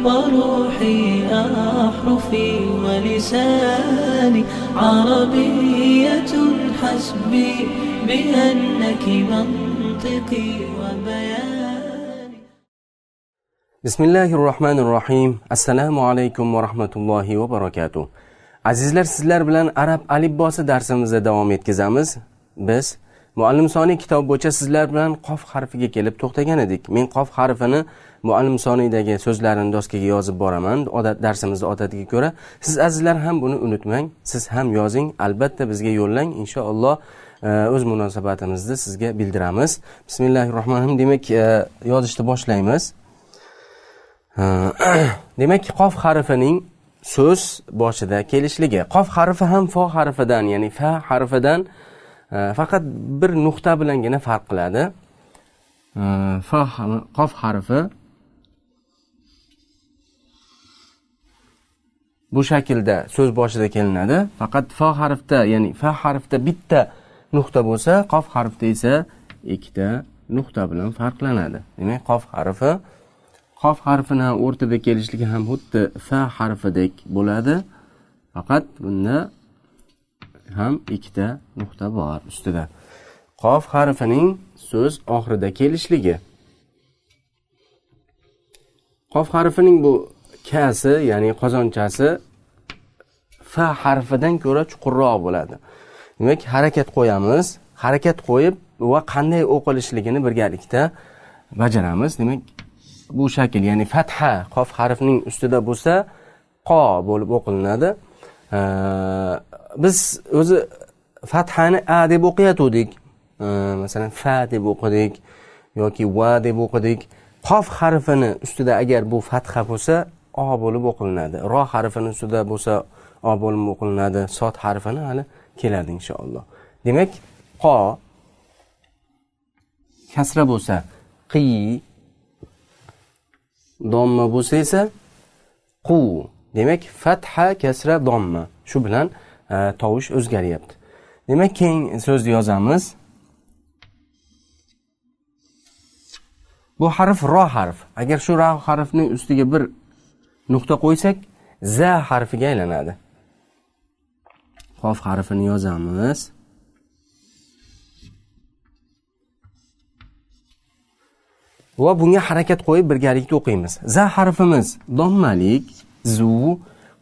وروحي أحرفي ولساني عربية حسبي بأنك منطقي وبياني. Bismillahir rohmanir rohim. Assalomu alaykum va rahmatullohi va barakatuh. Azizlar, sizlar bilan arab alifbosi darsimizda davom etkazamiz. Biz Muallim Soniy kitobi bo'yicha sizlar bilan qof harfiga kelib to'xtagan edik. Men qof harfini Muallim Soniydagi so'zlarini doskaga yozib boraman. Odat darsimizda odatiga ko'ra, siz azizlar ham buni unutmang. Siz ham yozing, albatta bizga yo'llang. Inshaalloh o'z munosabatimizni sizga bildiramiz. Bismillahir rohmanir rohim. Demak, yozishni boshlaymiz. Demak, qof harfining so'z boshida kelishligi. Qof harfi ham fo harfidan, ya'ni fa harfidan faqat bir nuqta bilangina farq qiladi. Fa qof harfi bu shaklda so'z boshida kelinadi. Faqat fo harfda, ya'ni fa harfda bitta nuqta bo'lsa, qof harfda esa ikkita nuqta bilan farqlanadi. Demak, qof harfini o'rtada kelishligi ham xuddi fa harfidek bo'ladi. Faqat bunda ham ikkita nuqta bor ustida. Qof harfining so'z oxirida kelishligi. Qof harfining bu kasi, ya'ni qozonchasi fa harfidan ko'ra chuqurroq bo'ladi. Demak, harakat qo'yamiz. Harakat qo'yib va qanday o'qilishligini birgalikda bajaramiz. Demak, bu shakl, ya'ni fatha qof harfining ustida bo'lsa, qo bo'lib o'qilinadi. Biz o'zi fathani a deb o'qiyatuvdik. Masalan, fa deb o'qidik yoki va deb o'qidik. Qof harfini ustida agar bu fatha bo'lsa, o bo'lib o'qilinadi. Ro harfini ustida bo'lsa, o bo'lib o'qilinadi. Sot harfini hali keladi inshaalloh. Demak, qo kasra bo'lsa, qi, domma bo'lsa esa qu. Demak, fatha, kasra, domma. Shu bilan tovush o'zgaryapti. Demak, keyin so'zni yozamiz. Bu harf ro harf. Agar shu ro harfning ustiga bir nuqta qo'ysak, za harfiga aylanadi. Qof harfini yozamiz. Va bunga harakat qo'yib birgalikda o'qiymiz. Za harfimiz dommalik, zu,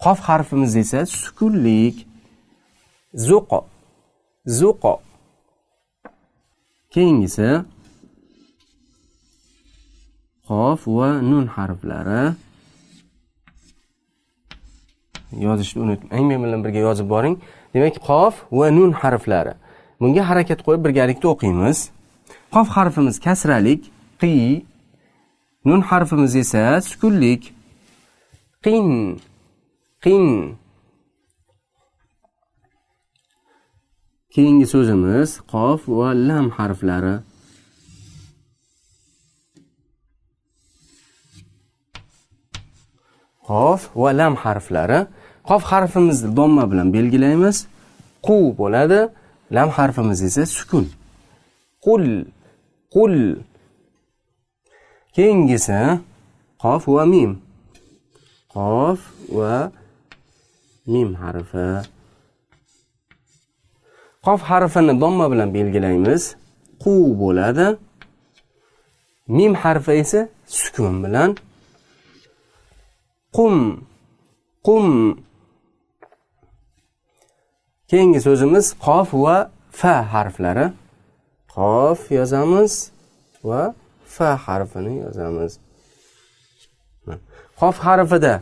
qof harfimiz esa sukunlik. Zuqo, zuqo. Keyingisi qof va nun harflari. Yozishni unutmang, men bilan birga yozib boring. Demak, qof va nun harflari. Bunga harakat qo'yib birgalikda o'qiymiz. Qof harfimiz kasralik, qi, nun harfimiz esa sukunlik. Qin, qin. Keyingi so'zimiz qof va lam harflari. Qof va lam harflari. Qof harfimizni domma bilan belgilaymiz. Qu bo'ladi. Lam harfimiz esa sukun. Qul, qul. Keyingisi qof va mim. Qof va mim harfi. Qof harfini domma bilan belgilaymiz. Qu bo'ladi. Mim harfi esa sukun bilan. Qum, qum. Keyingi so'zimiz qof va fa harflari. Qof yozamiz va fa harfini yozamiz. Qof harfida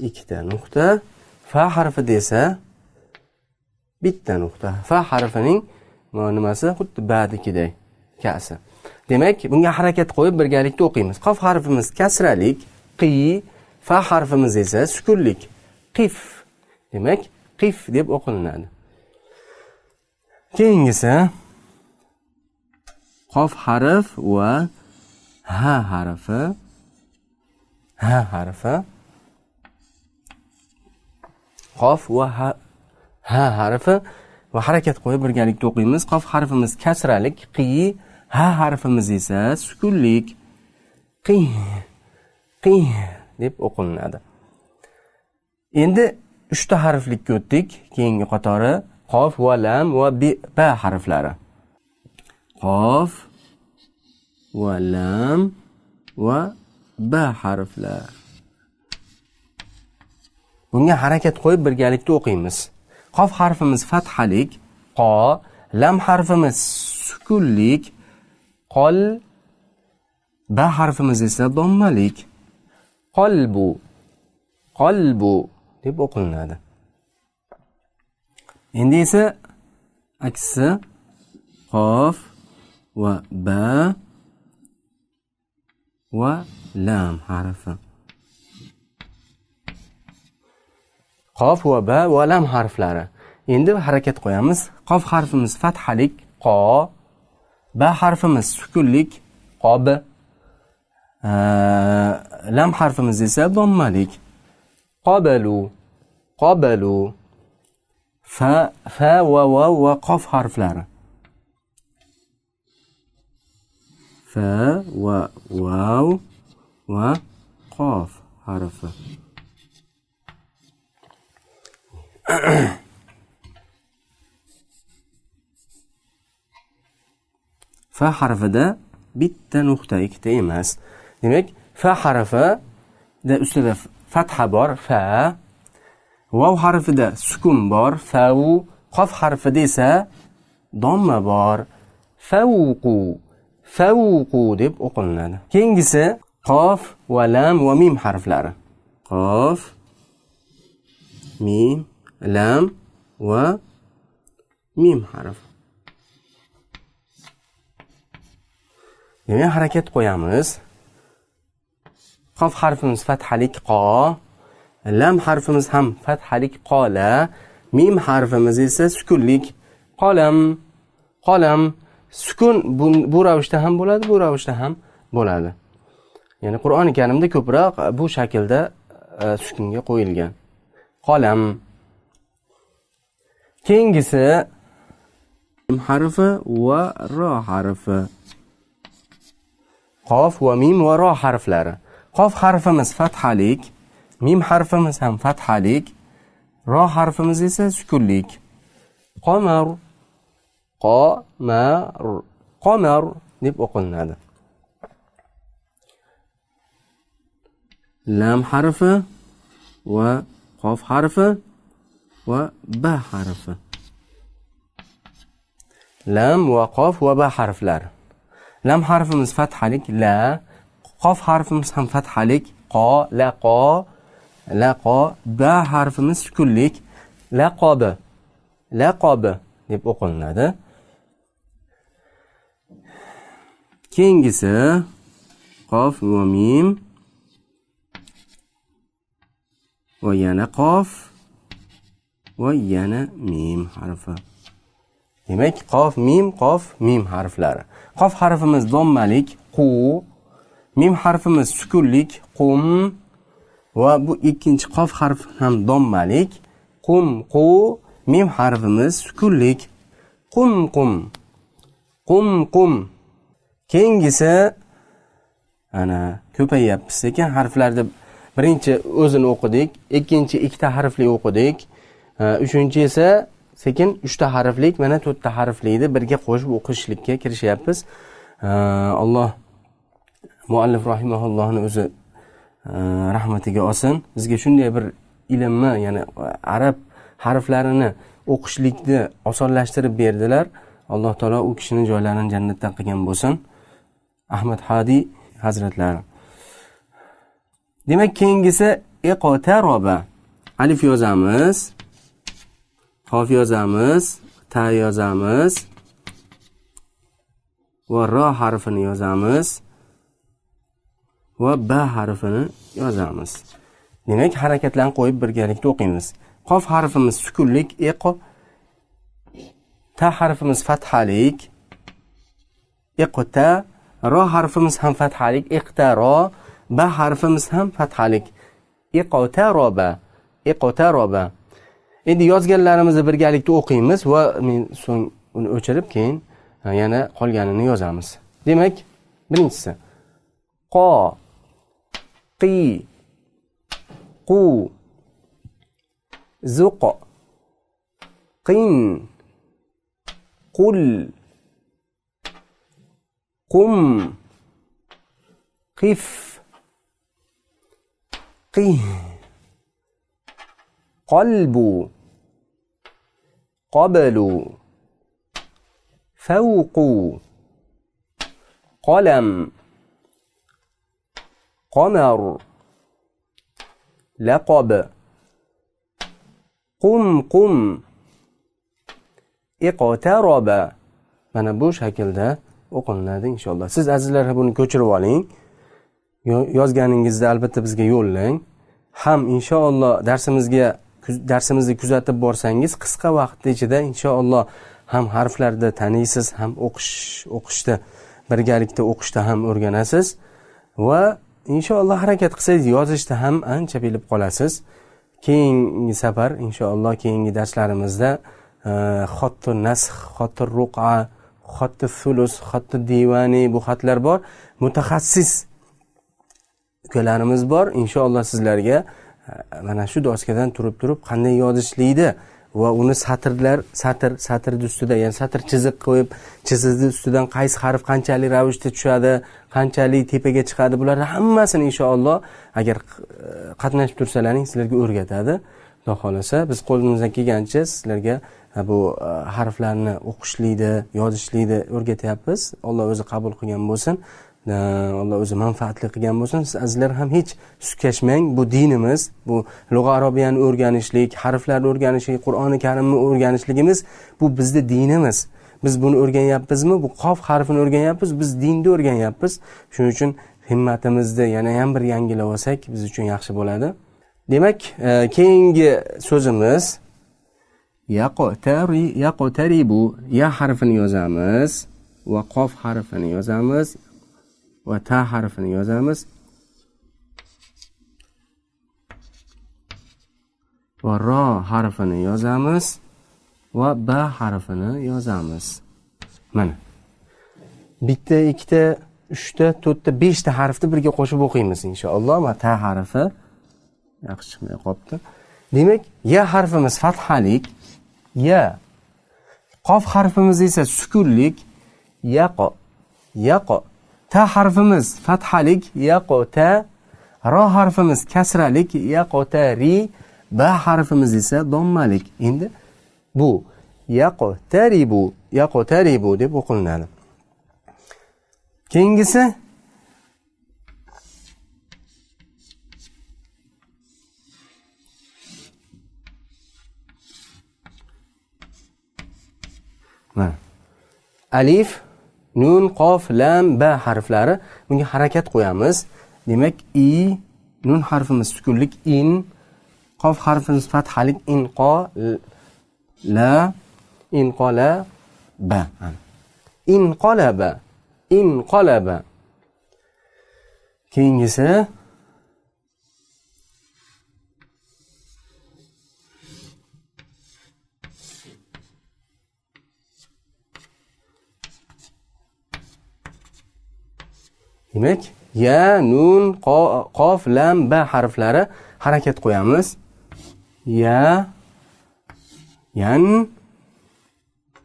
ikkita nuqta, fa harfida esa bitta nuqta. Fa harfining nimasi xuddi ba'dikiday kasi. Demak, bunga harakat qo'yib birgalikda o'qiymiz. Qof harfimiz kasralik, qi, fa harfimiz esa sukunlik. Qif. Demak, qif deb o'qilinadi. Keyingisi qof harf va ha harfi. Ha harfi. Qof va ha harfi va harakat qo'yib birgalikda o'qiymiz. Qof harfimiz kasralik, qi, ha harfimiz esa sukunlik. Qi, Qi deb o'qilinadi. Endi 3 ta harflikka o'tdik. Keyingi qatori qof va lam va ba harflari. Qof va lam va ba harflari. Bunga harakat qo'yib birgalikda o'qiymiz. Qof harfimiz fathalik, qo, lam harfimiz sukunlik, qol, ba harfimiz esa dommalik. Qalbu, qalbu deb o'qilinadi. Endi esa aksi qof va ba va lam harfi. Qof va ba va lam harflari. Endi harakat qo'yamiz. Qof harfimiz fathalik, qo, ba harfimiz sukunlik, qob, lam harfimiz esa dommalik. Qabalu, qabalu. Fa, fa va va va qof harflari. Fa va vav va qof harfi. Fa harfida bitta nuqta, ikkita emas. Demak, fa harfida ustida fatha bor, fa, vav harfida sukun bor, fau, qof harfida esa domma bor, fauqu, fauqu deb o'qilinadi. Keyingisi qof va lam va mim harflari. Qof, mim, lam va mim harfi. Demak, harakat qo'yamiz. Qof harfimiz fathalik qo, lam harfimiz ham fathalik qola, mim harfimiz esa sukunlik qolam, qolam. Sukun bu ravishda ham bo'ladi, bu ravishda ham bo'ladi. Ya'ni Qur'oni Karimda ko'proq bu shaklda sukunga qo'yilgan. Qolam. Keyingisi mim harfi va ro harfi. Qof va mim va ro harflari. Qof harfimiz fathalik, mim harfimiz ham fathalik, ro harfimiz esa sukunlik. Qamar, qamar, qamar deb o'qilinadi. Lam harfi va qof harfi va ba harfi. Lam va qof va ba harflari. Lam harfimiz fathalik la, qof harfimiz ham fathalik qo, la qo, la qo, ba harfimiz sukunlik laqob, laqob deb o'qilinadi. Keyingisi qof va mim va yana qof va yana mim harfi. Demak, qof, mim, qof, mim harflari. Qof harfimiz dommalik qu, mim harfimiz sukunlik qum va bu ikkinchi qof harfi ham dommalik qum, qu, mim harfimiz sukunlik qum, qum, qum, qum. Keyingisi ana ko'payyapmiz sekin harflarda. Birinchi o'zini o'qidik, ikkinchi ikkita harfli o'qidik, uchinchi esa sekin uchta harflik, mana to'rtta harflikni birga qo'shib o'qishlikka kirishyapmiz. Alloh muallif rahimahullohni o'zi rahmatiga olsin. Bizga shunday bir ilmni, ya'ni arab harflarini o'qishlikni osonlashtirib berdilar. Alloh taolo u kishining joylarini jannatdan qilgan bo'lsin. Ahmad Hadi hazratlari. Demak, keyingisi iqtaroba. Alif yozamiz, qof yozamiz, ta yozamiz va ro harfini yozamiz va ba harfini yozamiz. Demak, harakatlarni qo'yib birgalikda o'qiymiz. Qof harfimiz sukunlik iq, ta harfimiz fathalik iqta, ro harfimiz ham fathalik iqtaro, ba harfimiz ham fathalik iqtaroba, iqtaroba. Endi yozganlarimizni birgalikda o'qiymiz va men so'ng uni o'chirib keyin yana qolganini yozamiz. Demak, birinchisi qo, Qi, qu, zuq, qin, qul, qum, qif, qih, qalbu, qablu, fawqu, qalam, qamar, laqab, qum qum, iqtaraba. Mana bu shaklda o'qilinadi inshaalloh. Siz azizlar buni ko'chirib oling. Yozganingizda albatta bizga yo'llang. Ham inshaalloh darsimizni kuzatib borsangiz qisqa vaqt ichida inshaalloh ham harflarni taniysiz, ham o'qishda birgalikda o'qishda ham o'rganasiz va inshaalloh harakat qilsangiz yozishda ham ancha bilib qolasiz. Keyingi safar inshaalloh keyingi darslarimizda xatti nasx, xatti ruqa, xatti sulus, xatti divani bu xatlar bor. Mutaxassis ukalarimiz bor. Inshaalloh sizlarga mana shu doskadan turib qanday yozishlikni va uni satrlar, satr ustida, ya'ni satr chiziq qo'yib, chiziqning ustidan qaysi harf qanchalik ravishda tushadi, qanchalik tepaga chiqadi, bularni hammasini inshaalloh agar qatnashib tursalaring sizlarga o'rgatadi. Xudo xolasa biz qo'limizdan kelgancha sizlarga bu harflarni o'qishlikni, yozishlikni o'rgatyapmiz. Alloh o'zi qabul qilgan bo'lsin. Alloh o'zi manfaatli qilgan bo'lsin. Siz azizlar ham hech suskashmang. Bu dinimiz, bu lug'a arabiyani o'rganishlik, harflarni o'rganishlik, Qur'oni Karimni o'rganishligimiz bu bizning dinimiz. Biz buni o'rganyapmizmi? Bu qof harfini o'rganyapmiz, biz dinni o'rganyapmiz. Shuning uchun himmatimizni yana ham bir yangilab olsak biz uchun yaxshi bo'ladi. Demak, keyingi so'zimiz yaqtari, yaqtaribu. Ya harfini yozamiz va qof harfini yozamiz va ta harfini yozamiz va ro harfini yozamiz va ba harfini yozamiz. Mana bitta, ikkita, uchta, to'rtta, beshta harfni birga qo'shib o'qiymiz inshaalloh. Mana ta harfi yaxshi chiqmay qolibdi. Demak, ya harfimiz fathalik, ya, qof harfimiz esa sukunlik, yaqo, yaqo. Ta harfimiz fathalik, yaqo ta, ro harfimiz kasralik, yaqo ta ri, ba harfimiz esa dommalik. Endi bu yaqo taribu, yaqo taribu deb o'qilinadi. Keyingisi mana alif, nun, qof, lam, ba harflari, bunga harakat qo'yamiz. Demak, i, nun harfimiz sukunlik, in, qof harfimiz fathalik, in, qo, la, in, qola, ba. In qolaba, in qolaba. Keyingisi demak, ya, nun, qof, lam, ba harflari harakat qo'yamiz. Ya, yan,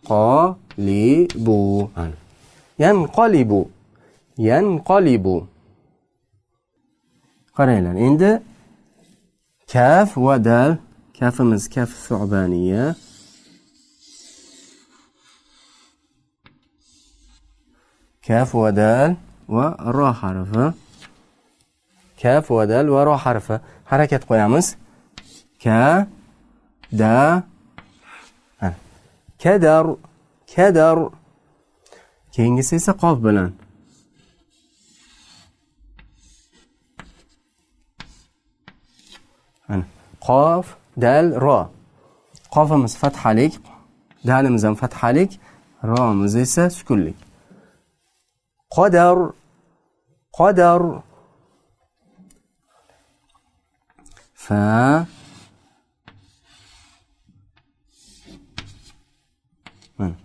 qo, li, bu. Yan qolibu, yan qolibu. Qaranglar, endi kaf va dal, kafimiz kaf su'baniya. Kaf va dal va ro harfi. Kaf va dal va ro harfi. Harakat qo'yamiz. Ka, da, ha. Kadar, kadar. Keyingisi esa qof bilan. Ana qof, dal, ro. Qofimiz fathalik, dalimiz ham fathalik, romiz esa sukunlik. Qadar, qadar. Fa, mana.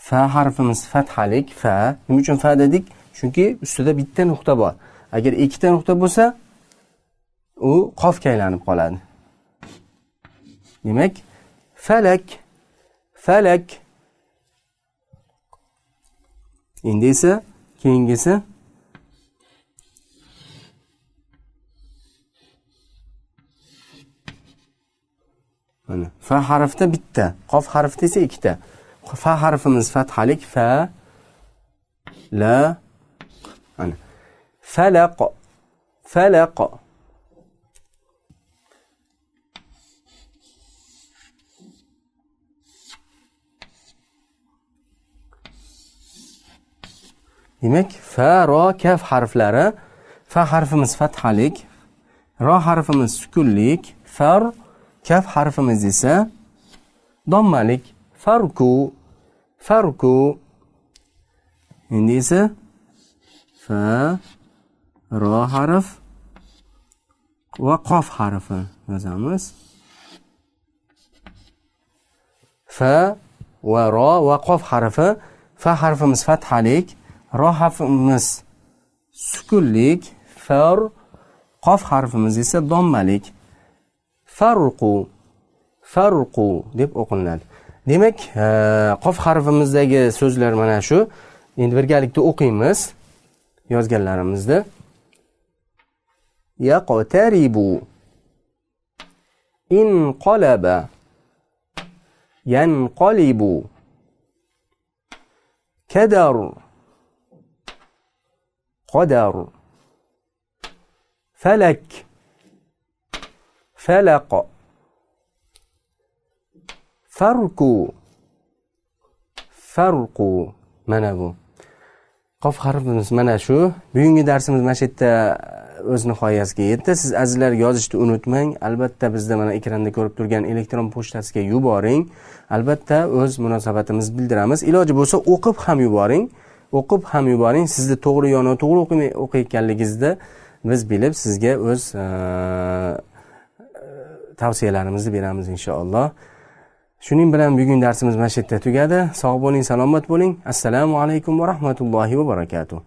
Fa harfimiz fathalik, fa. Nima uchun fa dedik? Chunki ustida bitta nuqta bor. Agar ikkita nuqta bo'lsa, u qofga aylanib qoladi. Demak, falak, falak. Endi esa keyingisi mana fa harfida bitta, qof harfida esa ikkita. Fa harfimiz fathalik, fa la, mana falaq, falaq. Demak, fa, ro, kaf harflari, fa harfimiz fathalik, ro harfimiz sukunlik, far, kaf harfimiz esa dommalik. Farku, farku. Endi esa fa, ro harf va qof harfi yozamiz. Fa va ro va qof harfi. Fa harfimiz fathalik, ro harfimiz sukunlik, far, qof harfimiz esa dommalik. Farqu, farqu deb o'qilinadi. Demak, qof harfimizdagi so'zlar mana shu. Endi birgalikda o'qiymiz yozganlarimizni. Yaqtaribu, inqalaba, yanqalibu, kadar, qadar, falak, falaq, farqu, farqu. Mana bu qof harfimiz mana shu. Bugungi darsimiz mana shu yerda o'z nihoyasiga yetdi. Siz azizlar yozishni unutmang. Albatta bizda mana ekranda ko'rib turgan elektron pochtasiga yuboring. Albatta o'z munosabatimizni bildiramiz. Iloji bo'lsa o'qib ham yuboring. O'qib ham yuboring. Sizni to'g'ri yo noto'g'ri o'qiyotganligingizni biz bilib sizga o'z tavsiyalarimizni beramiz inshaalloh. Shuning bilan bugun darsimiz mana shu yerda tugadi. Sog' bo'ling, salomat bo'ling. Assalomu alaykum va rahmatullohi va barakatuh.